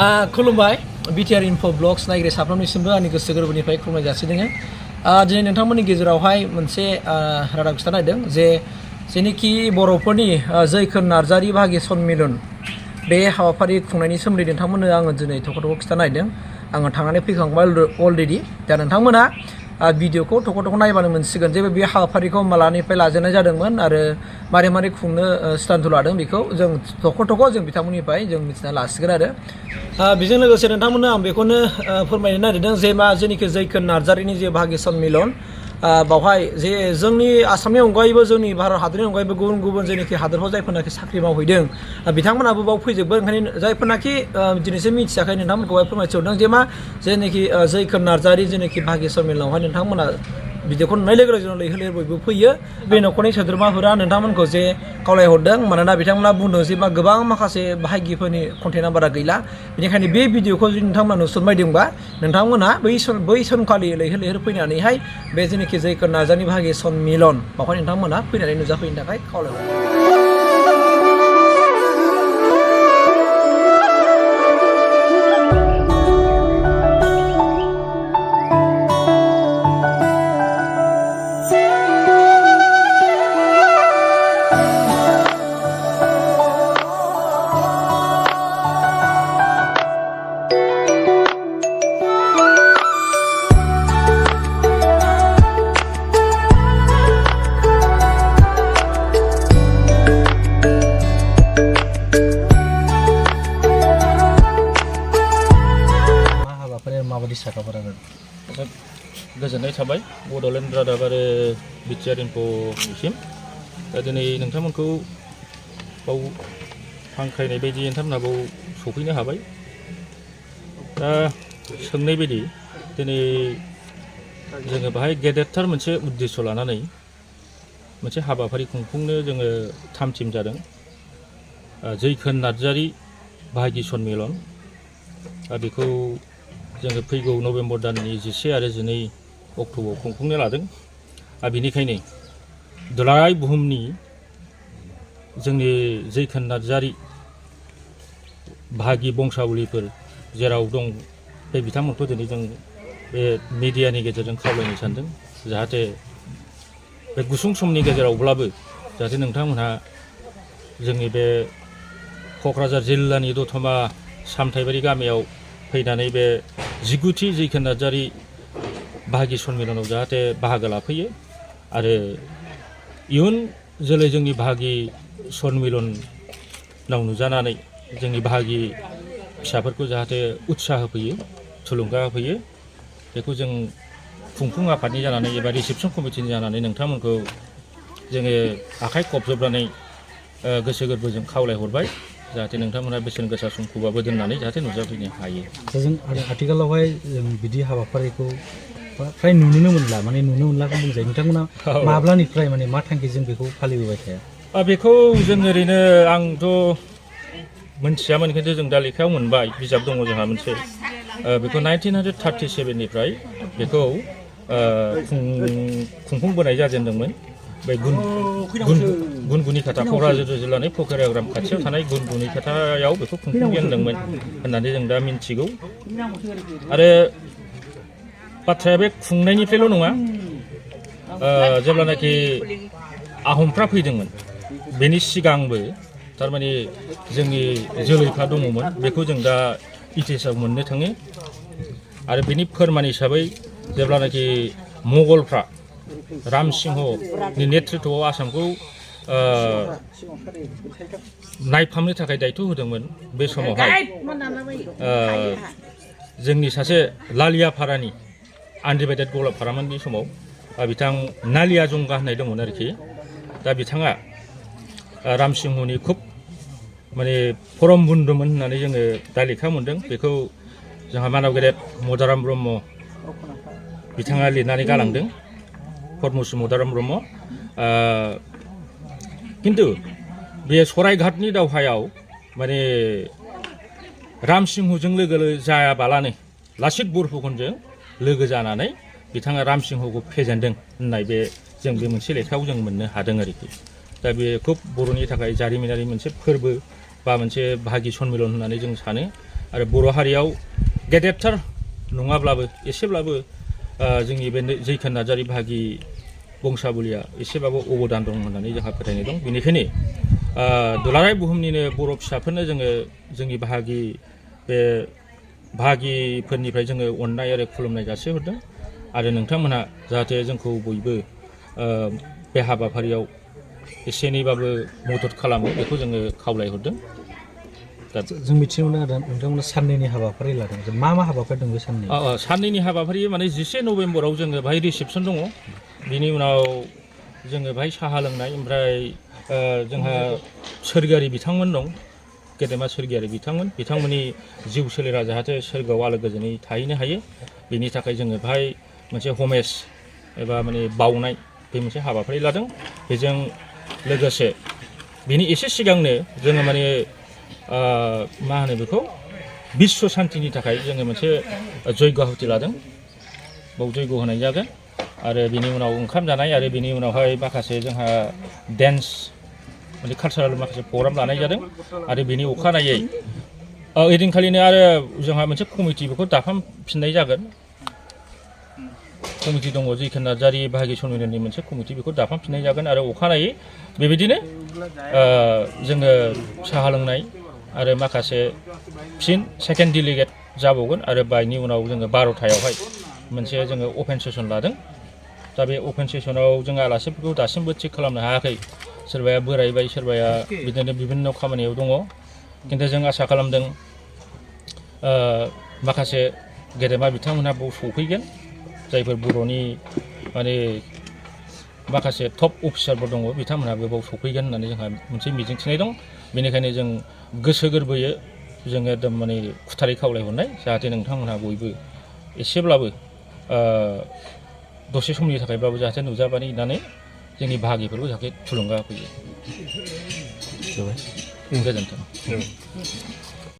खुलुमबाय BTR info blogs नायगिरि साफ्रोमनिसिमबो आंनि गोसो गोरबोनिफ्राय खुलुमनाय जासिदों। दिनै नोंथांमोननि गेजेरावहाय मोनसे रादाब खिन्थानो नागिरदों जे जेनिखि बर'फोरनि जैखोन नार्जारि बाहागि सन्मिलन बे हाबाफारि खुंनायनि सोमोन्दै नोंथांमोननो आङो दिनै थख' खिन्थानो नागिरदों। आङो थांनानै फैखांबाय अलरेडि। दा नोंथांमोना भिडिअखौ थख' नायबानो मोनसिगोन जे बे हाबाफारिखौ मालानिफ्राय लाजेननाय जादोंमोन आरो मारै खुंनो सिद्धान्त लादों बेखौ जों थख' जों बिथांमोननिफ्राय जों मिथिना लासिगोन आरो बेजों लोगोसे नोंथांमोननो आं बेखौनो फोरमायनो नागिरदों जे जेनिखि जैखोन नार्जारिनि जे बाहागि सन्मिलन बावहाय जे जोंनि आसामनि अनगायैबो जोंनि भारत हादरनि अनगायैबो गुबुन जेनिखि हादरफ्राव जायफोरनाखि साख्रि मावहैदों बिथांमोनाबो बाव फैजोबगोन। ओंखायनो जायफोरनाखि दिनैसो मिथियाखै नोंथांमोनखौहाय फोरमायथिहरदों जे जेनिखि जैखोन नार्जारि जेनिखि बाहागि सन्मिलनावहाय नोंथांमोना भिडिअखौ नुनाय लोगो लोगो लैहोर बयबो फैयो। बे न'खरनि सोद्रोमाफोरा नोंथांमोनखौ जे खावलायहरदों, मानोना बिथांमोना बुंदों जे गोबां माखासे बाहागिफोरनि कन्टेक्ट नाम्बारा गैला। बेनिखायनो बे भिडिअखौ जुदि नोंथांमोना नुसनबायदोंबा नोंथांमोना बै समखालि लैहोर फैनानैहाय बे जेनिखि जैखोन नार्जारिनि बाहागि सन्मिलन बावहाय नोंथांमोना फैनानै नुजाफैनो थाखाय खावलायहरदों। गोजोननाय थाबाय बड'लेण्ड रादाब आरो बिटिआर इनफ'सिम। दा दिनै नोंथांमोनखौ बाव हांख्रायनाय बायदि नोंथांमोनहा बाव सफैनो हाबाय। दा सोंनाय बायदि दिनै जोङो बाहाय गेदेरथार मोनसे उद्देश्य लानानै मोनसे हाबाफारि खुंफुंनो जोङो थाम-थिम जादों। जैखोन नार्जारि बाहागि सन्मिलन दा बेखौ जोङो फैगौ नभेम्बर दाननि 11 आरो 12 अक्ट'आव खुंफुंनो लादों। आरो बेनिखायनो दुलाराय बुहुमनि जोंनि जैखोन नार्जारि बाहागि बंसावलिफोर जेराव दं बे बिथांमोनखौ दिनै जों बे मिडियानि गेजेरजों खावलायनो सानदों, जाहाथे बे गुसुं समनि गेजेरावब्लाबो जाहाथे नोंथांमोनहा जोंनि बे क'क्राझार जिल्लानि दतमा सामथाइबारि गामियाव फैनानै बे 19थि जैखोन नार्जारि बाहागि सन्मिलनाव जाहाथे बाहागो लाफैयो आरो इयुन जोलै जोंनि बाहागि सन्मिलनाव नुजानानै जोंनि बाहागि फिसाफोरखौ जाहाथे उत्साह होफैयो, थुलुंगा होफैयो। बेखौ जों खुंफुं आफादनि जानानै एबा रिसेपसन कमिटिनि जानानै नोंथांमोनखौ जोङो आखाइ खबजबनानै गोसो गोरबोजों खावलायहरबाय, जाहाथे नोंथांमोना बेसेन गोसा समखौबाबो दोननानै जाहाथे नुजाफैनो हायो। जों आथिखालावहाय जों बिदि हाबाफारिखौ फ्राय नुनो मोनलाखौ बुंजायो। नोंथांमोना माब्लानिफ्राय मा थांखिजों बेखौ फालिबोबाय थाया? बेखौ जों ओरैनो आंथ' मोनथियामोन, खिन्थु जों दा लेखायाव मोनबाय, बिजाब दङ जोंहा मोनसे। बेखौ 1937निफ्राय बेखौ खुंफुंबोनाय जाजेनदोंमोन। बे गुनगुनि खाथा क'क्राझार जिल्लानि फकिराग्राम खाथियाव थानाय गुनगुनि खाथायाव बेखौ खुंफुंजेनदोंमोन होननानै जों दा मिन्थिगौ। आरो बाथ्राया बे खुंनायनिफ्रायल' नङा, जेब्लानाखि आहमफ्रा फैदोंमोन बेनि सिगांबो थारमाने जोंनि जोलैफ्रा दङमोन, बेखौ जों दा इतिहासाव मोननो थाङो। आरो बेनि फोरमान हिसाबै जेब्लानाखि मुगलफ्रा रामसिंहनि नेतृत्वआव आसामखौ नायफामनो थाखाय दायथ' होदोंमोन, बे समावहाय जोंनि सासे लालियाफारानि आनडिभाइडेड गवालपारामोननि समाव बिथां नालिया जंगा होननाय दंमोन आरोखि। दा बिथाङा रामसिंहनि खुब परम बन्धुमोन होननानै जोङो दा लेखा मोन्दों। बेखौ जोंहा मानाव गेदेर मदाराम ब्रह्म बिथाङा लिरनानै गालांदों, पद्मश्री मदाराम ब्रह्म। खिन्थु बे सरायघाटनि दावहायाव रामसिंहजों लोगो जायाबालानो लाचित बरफुकनजों लोगो जानानै बिथाङा रामसिंहखौ फेजेनदों होननाय जों बे मोनसे लेखायाव जों मोननो हादों आरोखि। दा बे खुब बर'नि थाखाय जारिमिनारि मोनसे फोरबो बा मोनसे बाहागि सन्मिलन होननानै जों सानो। आरो बर' हारियाव गेदेरथार नङाब्लाबो एसेब्लाबो जोंनि बे जैखोन नार्जारि बाहागि बंसाबलिया एसेबाबो अबदान दं होननानै जोंहा फोथायनाय दं। बेनिखायनो दुलाराय बुहुमनिनो बर' फिसाफोरनो जोङो जोंनि बे बाहागिफोरनिफ्राय जोङो अननाय आरो खुलुमनाय जासिहरदों आरो नोंथांमोनहा जाहाथे जोंखौ बयबो बे हाबाफारियाव एसे एनैबाबो मदद खालामो बेखौ जोङो खावलायहरदों। दा जों मिथिनो मोनदों आरो नोंथांमोना साननैनि हाबाफारि लादों। मा हाबाफारि दं बे साननै? साननैनि हाबाफारि माने 11 नभेम्बराव जोङो बाहाय रिसेपसन दङ। बिनि उनाव जोङो बाहाय साहा लोंनाय, ओमफ्राय जोंहा सोरगोआरि बिथांमोन दं, गेदेमा सोरगोआरि बिथांमोननि जिउ सोलेरा जाहाथे सोरगोआव आलो गोजोनै थाहैनो हायो, बेनि थाखाय जोङो बाहाय मोनसे हमेज एबा माने बावनाय बे मोनसे हाबाफारि लादों। बेजों लोगोसे बिनि एसे सिगांनो जोङो माने मा होनो बेखौ बिश्व शान्तिनि थाखाय जोङो मोनसे जयग' आहुति लादों। बाव जयग' होनाय जागोन आरो बिनि उनाव ओंखाम जानाय आरो बिनि उनावहाय माखासे जोंहा डेन्स माने कालसारेल माखासे प्रग्राम लानाय जादों आरो बिनि अखानायै ओइदिनखालिनो आरो जोंहा मोनसे कमिटि बेखौ दाफामफिननाय जागोन। कमिटि दङ जैखोन नार्जारि बाहागि सन्मिलननि मोनसे कमिटि, बेखौ दाफामफिननाय जागोन आरो अखानायै बेबायदिनो जोङो साहा लोंनाय आरो माखासे फिन सेकेन्ड डेलिगेट जाबावगोन आरो बेनि उनाव जोङो 12थायावहाय मोनसे जोङो अपेन सेसन लादों। दा बे अपेन सेसनाव जोङो आलासिफोरखौ दासिमबो थिग खालामनो हायाखै। सोरबाया बोरायबाय, सोरबाया बिदिनो बिभिन्न खामानियाव दङ। खिन्थु जों आसा खालामदों माखासे गेदेमा बिथांमोनहा बाव सफैगोन, जायफोर बर'नि माने माखासे टप अफिसारफोर दङ बिथांमोनहाबो बाव सफैगोन होननानै जोंहा मोनसे मिजिंथिनाय दं। बेनिखायनो जों गोसो गोरबोयै जोङो एकदम माने खुथारै खावलायहरनाय, जाहाथे नोंथांमोनहा बयबो एसेब्लाबो दसे समनि थाखायब्लाबो जाहाथे नुजाबानो होननानै जोंनि बाहागिफोरखौ जाहाथे थुलुंगा होफैयो। गोजोन्थों।